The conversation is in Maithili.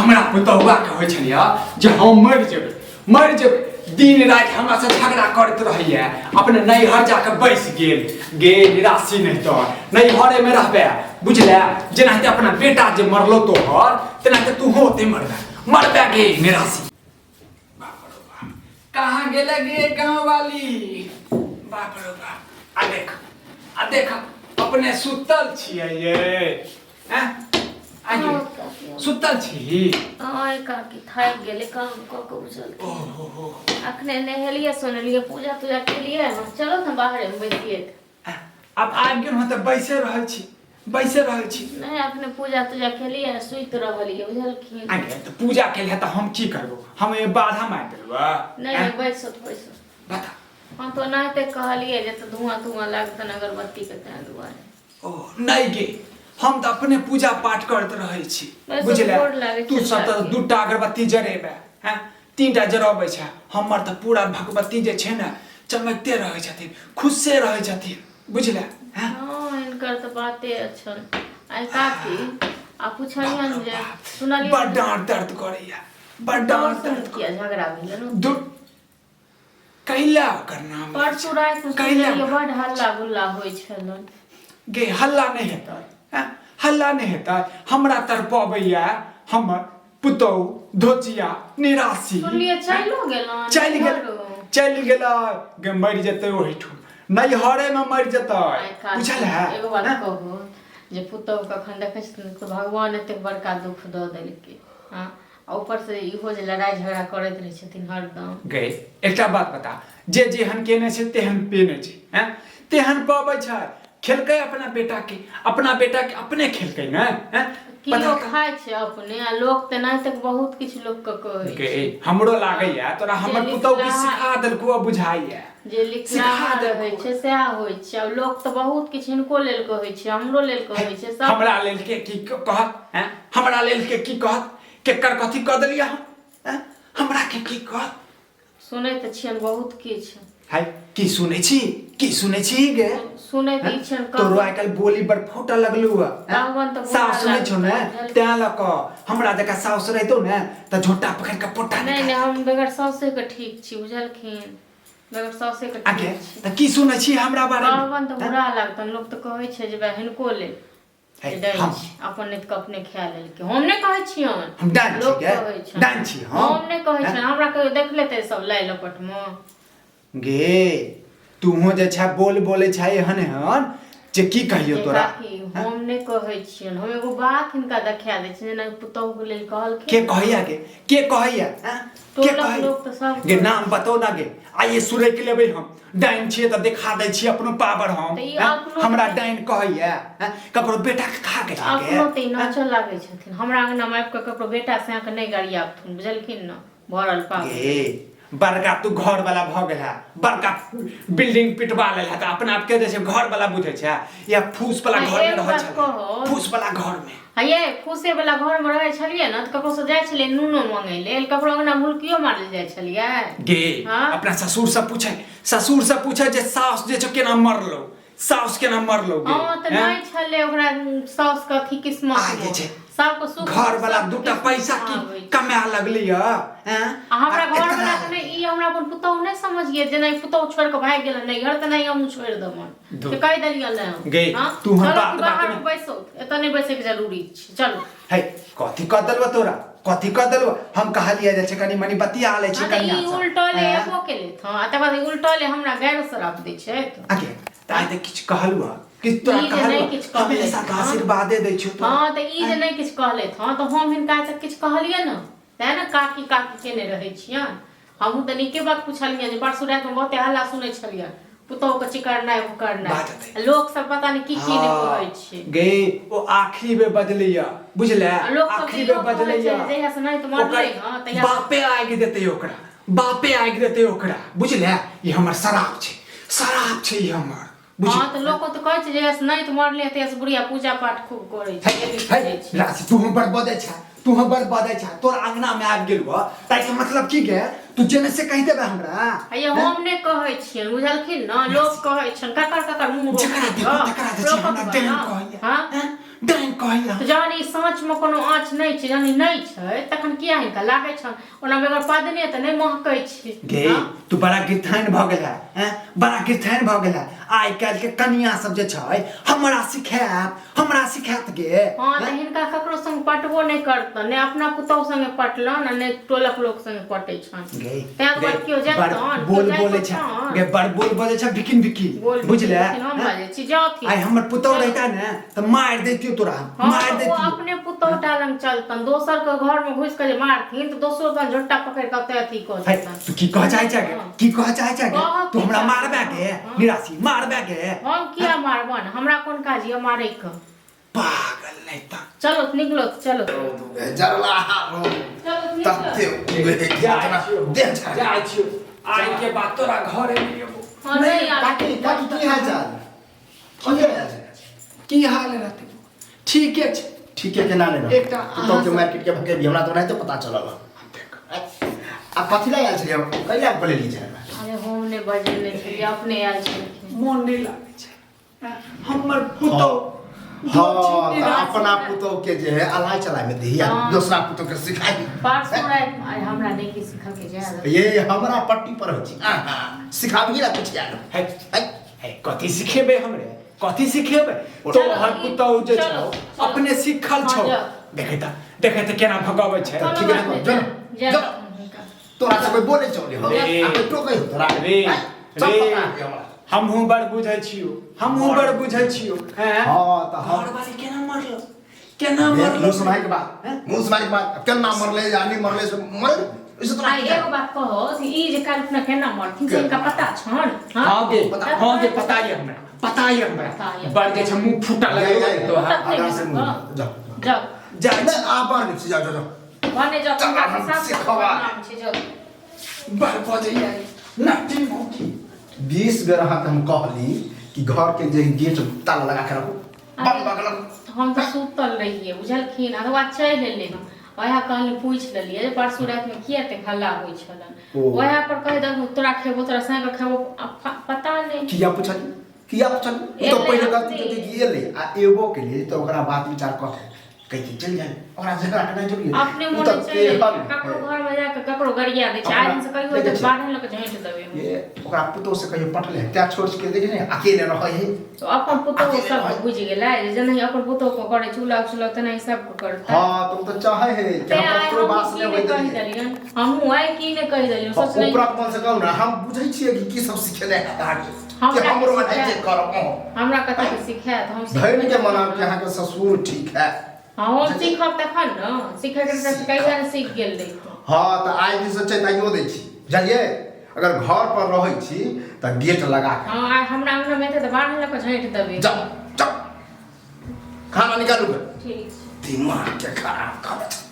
हमरा पुतहुआ के होइ छलियै जे हम मरि जेबै, मरि जेबै। दिन राति हमरा से झगड़ा करैत रहैया, अपने नैहर जाके बैस गेल। गे निराशी, नहीं तो नैहरे में रहबे, बुझले? जेनाहिते अपना बेटा जे मरलो तोहर, तेनाहिते तू होते मरबे, मरबे गे निराशी। बाप रो बाप, कहाँ गेले गे गाँव वाली? बाप रो बाप, आ देख, आ देख, अपने सुतल छियै ये? हैं? आगे हाँ, काकी। सुतल छी? आय काकी, थाकि गेलै काम कऽ कऽ, बुझल? ओहो। अखने नहेलियै सोनेलियै, पूजा तूजा केलियै हँ। चलो ने, बाहरे मे बैसियै। आब आबि गेलहुँ तऽ बैसे रहल छी, बैसे रहल छी। नहि, अखने पूजा तूजा केलियै, सुति रहलियै, बुझलखिन? आगे तऽ पूजा केलियै तऽ हम की करबो? हम एहिमे बाधा मारि देलबो? नहि नहि, बैसो तऽ बैसो। बता। हम तऽ ओनाहिते कहलियै जे तऽ धुआँ धुआँ लागतनि अगरबत्तीके, ताहि दुआरे। ओ नहि गे, हम तऽ अपने पूजा पाठ करैत रहै छी। बस। बुझले? गोर लागै तू छै सब तऽ काकी। दूटा अगरबत्ती जरेबे हैं, तीनटा जरबै छै। हमर तऽ पूरा भगवती जे छै ने, चमकते रहै छथिन, खुशे रहै छथिन, बुझले हैं? हँ, हिनकर तऽ बाते छनि। आइ काकी, आ पुछलियनि जे सुनलियै? बड डाँट दर्द करैया, बड डाँट दर्द। किया, झगड़ा भेलै ने? दू कैला ओकर नाम लै परसू छै। रातिमे कैला सुनलियै बड हल्ला गुल्ला होइ छलनि। गे, हल्ला नहि हेतै हैं? हल्ला नहि हेतै? हमरा तड़पबैया हमर पुतहु धोचिया निराशी। सुनलियै चलियो गेलनि? चलि गेल। घरो। चलि गेलै गे, मरि जेतै ओहिठाम, नैहरे मे मरि जेतै। आइ काकी, बुझल है? एगो बात हैं? कहू जे पुतहु कखन देखै छथिन तऽ भगवान एतेक बड़का दुख दऽ देलकै। हँ, आ ऊपर से इहो जे लड़ाइ झगड़ा करैत रहै छथिन हरदम। गई, एकटा बात बता, जे जेहन केने छै तेहन पेने छै, हैं? तेहन पबै छै। खेलकै अपना बेटा के, अपना बेटा के अपने खेलकै ने, हैं? किलो पता तऽ- खाइ छै अपने, आ लोक तेनाहिते बहुत किछु लोक के कहै गे छै। हमरो लागैया तोरा हमर जे पुतहु की लिखलाहा- सिखा देलकौ आ बुझाइया। जे लिखलाहा सिखा देलकौ। रहै छै सएह होइ छै। आ लोक तऽ बहुत किछु हिनको लेल कहै छै, हमरो लेल कहै छै सब। हमरा लेल के की कहत, हैं? हमरा लेल के की कहत? केकर कथी कऽ देलियै हम, हैं? हमरा के की कहत? सुनै तऽ छियनि बहुत किछु। हाय, की सुनै छी, की सुनै छी गे? सुनै तऽ ई छियनि। तोरो आइ काल्हि बोली बड़ फूटऽ लगलू हँ। कहबनि तऽ बुरा साउस सुनै छौ ने? लागतौ। तें लऽ कऽ हमरा जकाँ साउस रहितौ ने तऽ झोटा पकड़ि कऽ पोटा। नहि नहि, हम बगैर साउसे के ठीक छी, बुझलखिन? बगैर साउसे के आगे ठीक छी। तऽ की सुनै छी हमरा बारे मे? कहबनि तऽ बुरा लागतनि। लोक तऽ कहै छै जे बा हिनको लेल हे, जे डाइन हम छी, अपन नहि तऽ अपने खा लेलकै। हम नहि कहै छियनि। हम डाइन छी लोक गे? कहै छनि। डाइन छी हम? हम नहि कहै हैं? छियनि। हमरा कहियो देख लेतै सब लाइ लपटमे। गे, तूहो जे छै बोल बोलै छै एहन एहन जे की कहियो जे तोरा। काकी, हम नहि कहै छियनि। हम एगो बात हिनका देखा दै छियनि, जेना पुतोहु लेल कहलखिन। के कहैया गे? के कहैया, हैं? के टोलक कहैया लोक तऽ सब गे? नाम बताओ ना गे, आइए सुरैक लेबै हम। डाइन छियै तऽ देखा दै छियै अपनो पावर हम। तऽ ई हैं? अपनो हमरा डाइन कहैया, हैं? ककरो बेटा के खा गेल गे? अपनो तऽ ई नाचऽ लागै छथिन। हमरा अंगनामे आबि कऽ ककरो बेटा से अहाँके नहि गरियाबथुन, बुझलखिन ने? भरल पागल। गे, बड़का तू घर वाला भऽ गेल है, बड़का बिल्डिंग पिटवा लेल है, तऽ अपना आपके जे छै घर वाला बुझै छै या फूस वाला आ घर में एगो रहै बात छलै? कहू। फूस वाला घर में। हा ये, फूसे वाला घर में रहै छलियै ने तऽ ककरो से जाइ छलियै नूनो मंगै लेल? ककरो अंगना हुलकियो मारल जाइ छलियै? गे, हाँ? अपना ससुर से पूछे, ससुर से पूछे जे सास जे छौ केना मरलो, साउस केना मरलो गे? हाँ तऽ हैं? नहि छलै ओकरा साउस के अथी किस्मत आ मे। जे छै सबके सुख घर वाला सबके दूटा किस्मत पैसा मे की आबै छै। कमा लगली है, हैं? आ हमरा आ घर एतना वाला के नहि, ई हमरा अपन पुतहु नहि समझिए। जेना ई पुतहु छोड़ि कऽ भागि गेल नैहर तऽ नहि हमहूँ छोड़ि देबनि। धु। से कहि देलियै ने हम। गे, हाँ? तू हम चलो बात कि बात बाहर में- मे बैसो, एतऽ नहि बैसैके जरूरी छै, चलू। है, कथी कह देलबो तोरा? कथी कह देलबो? हम कहलियै जे छै कनि मनि बतिया लै छी हाँ तऽ कनिया ई से। उल्टले हैं? एबो केलथि हँ, आ तकर बाद ई उल्टले हमरा गारि शराब दै छथि। आगे तऽ आइ तऽ किछु कहलु हँ? किछु तोरा ई जे कहलु? नहि किछु कहलथि हमेशा तऽ हँ। आशीर्वादे दै छियौ तोरा। हँ तऽ ई जे नहि किछु कहलथि हँ तऽ हम हिनका आइ तक किछु कहलियै ने? तेँ ने काकी काकी केने रहै छियनि। हमहूँ तऽ नीके बात पुछलियनि जे परसू रातिमे बहुते हल्ला सुनै छलियनि, पुतोहुके चिकरनाइ भुकरनाइ। बात हेतै। लोक सब पता नहि की की नहि कहै छै। गे, ओ आखिरी बेर बजलैया, बुझले? आ लोक सब आखिरी तऽ बेर इहो कहै छै बजलैया। जे जहिया से नहि तऽ मरलै ओकर हँ तहिया से- बापे आगि देतै ओकरा, बापे आगि देतै ओकरा, बुझले? ई हमर शराब छै, शराब छै ई हमर, बुझ। हँ तऽ लोक तऽ कहै छै जहिया से नहि तऽ मरलै तहिया से बुढ़िया पूजा पाठ खूब करै छै, है डेली है पूजै छै। राशि, तू हम बड़ बजै छ, तू हम बड़ बजै छ। तोरा अंगना में आबि गेलौ ताहिके मतलब की गे? तू जेने से कहि देबे हमरा। हैया हम नहि कहै छियनि, बुझलखिन ने? लोक कहै छनि ककर ककर मुँह जकरा रोकतै देखो गऽ? तकरा जे छै रोकत हमरा गऽ डाइन ने? कहैया। हाँ? हैं? डाइन कहैया। तऽ जहन ई साँचमे कोनो आँच नहि छै, जहन ई नहि छै तखन किया हिनका लागै छनि? ओना बगैर पदने तऽ नहि महकै छै। गे हाँ? तू बड़ा गिरथाइन भऽ गेल है, हैं? बड़ा गिरथाइन भऽ गेल है। आइ काल्हि के कनिया सब जे छै हमरा सिखायत, हमरा सिखायत गे। हाँ तऽ हिनका ककरो संग पटबो नहि करतनि, नहि अपना पुतहु संगे पटलनि आ नहि टोलक लोक संगे पटै छनि। गे तैं गे, दुआरे केओ बड़ जेतनि, बोल केओ बोलै छै जाइतो गे, बड़ बोल बोलै छै बिकिन बिकिन, बोल बुझले? लेकिन हम बाजै छी जाथि। आइ हमर पुतहु रहिता ने तऽ मारि दैतियो तोरा। हाँ, मारि तऽ ओ दैतियो। अपने पुतहु टा लग चलतनि, दोसर के घर में घुसि कऽ जे मारथिन तऽ दोसरो तहन झोट्टा पकड़ि कऽ ओतऽ अथी कऽ है, देतनि। तू की कह चाहै छै गे? हाँ। की कह चाहै छै गे? कहऽ तू की हमरा चाहै? मारबे गे? हाँ। निराशी मारबे गे? हम किया मारबन? हमरा कोन काज यऽ मारै के? पागल नहीं त। चलो निकलो, चलो। जरला रौद। चलो निकलो। तते उगे है कि इतना देह झड़ जाइ छियौ, आइ के बाद तोरा घरे नहि एबो। हाँ, नहीं आबै। काकी काकी, की हाल चाल? की हाल चाल? की हाल रहतै, ठीके छै। ठीके केना नहि रहतै? एकटा तू अहाँ तो के मार्केट के भकेबी, हमरा तो नहीं तो पता चलल। देख। आ कथी लए आयल छलियै? कैला बोलेली छै हमरा? अरे हम नहि बजेने छलियै, अपने आयल छलखिन। मोन नहि लागै छै हमर पुतहु। हाँ तऽ अपना पुतोह के जे है अलाय चलाय में दही आ हाँ। दोसरा पुतोह के सिखाई। परसों राति आइ हमरा नहि की सिखल के जाय। ये हमरा पट्टी पर होइ छै, आहा सिखाबी ला कुछ यार। है है, कथी सिखेबै हमरे? कथी सिखेबै? तोहर ई- पुतहु जे चलो, छौ चलो। अपने सिखल हाँ, छौ। जाओ। देखै तऽ देखै तऽ केना भगाबै छै। कोनो ठीक है, बात नहि, चलो, जाय चलो। दहन हिनका। तोरा से कोई बोले चौले हो रे। आ कोई टोकै हो तोरा? रे। आँय, सब रे। पता है हमरा। हमहूँ बड़ बुझै छियौ, हमहूँ बड़ बुझै छियौ। हैं? हाँ तऽ हम घरवाली केना मरलो, केना मुँह मरलो? सुनाई के बाद, मुँह सुनाई के बाद केना मरले या नहीं मरले से मरे इसे तोरा आ की एगो बात कहो कि ई जे काल्हि अपना केना मरथिन से हिनका पता छन? हाँ? हाँ गे, पता- हाँ गे, पता ये हमरा, पता ये हमरा। पता ये। बड़ जे छै मुँह फूटल जाय लगै जाय तोहर। आगा से मुँह जाओ। जाओ। जाइ नहीं आ बाहर निकल जाओ, जाओ जाओ। भने जाओ, चल, हुनका हम साफ सिखवा। नाम छै, जाओ। बड़ बजैया नटी मौकी। 20 बेर अहाँके हम कहली कि घर के जे गेट ताला लगा के रखू, बंद कऽ के रखू। हम तऽ सुतल रहियै बुझलखिन, आ तकर बाद चलि एलियै हम। वएह कहलियै, पूछि लेलियै जे परसू रातिमे किया एतेक हल्ला होइ छलनि। ओ। वएह पर कहि देलखिन तोरा खेबो, तोरा साँझ कऽ खेबो, आ पता नहि। किया पुछली, किया पुछली? ओ तऽ एलै पहिले गलती अपने। केलकै कि एलै आ एबो केलियै तऽ ओकरा बात विचार कऽ के कहि के चलि जाइ, ओकरा झगड़ा केनाइ जरूरी है? अपने ओ मोने तऽ चलि एलै। केहन ककरो है। घरमे जाकऽ ककरो गरिया दै छै। अपना- आइ दिनसँ कहियो देखै तऽ छियै। बारहन लऽ कऽ झाँटि देबै हम। ये ओकरा पुतोह से कहियो पटले है, तें छोड़ के देखै ने अकेले रहै है। तऽ अपन पुतोह अकेले सब रहै। बुझि गेलै जे जेनाहि अपन पुतोहके करै छै उलाउ चुलाउ तेनाही सबके करतै। हाँ तुम तऽ चाहे है कि तें हम आइ ककरो हमहूँ बास की नहि नहि होइत कहि देलियै। देलियनि, हमहूँ आइ की नहि कहि देलियनि, सोचने ऊपरक मन से कहू ने, हम बुझै छियै कि की सब सिखेने है अहाँके, कि हमरा हमरो की एनाहिते सिखायत? करब अहूँ। हमरा कतेक सिखायत? हम सिखबै धैर्य के मनाउ कि तखन ने। अहाँके ससुर ठीक है। हाँ, हम सीखब तखन ने, सीखैके रहतै तऽ कहिया ने सीख गेल रहितहुँ। हाँ तऽ आइ दिनसँ चेताइयो दै छी, बुझलियै? अगर घर पर रहै छी तऽ गेट लगा के। हाँ, आइ हमरा अंगनामे एतै तऽ बाहर लऽ कऽ झाँटि देबै। जाउ जाउ, खाना निकालू। ठीक छै। दिमाग के खराब कर।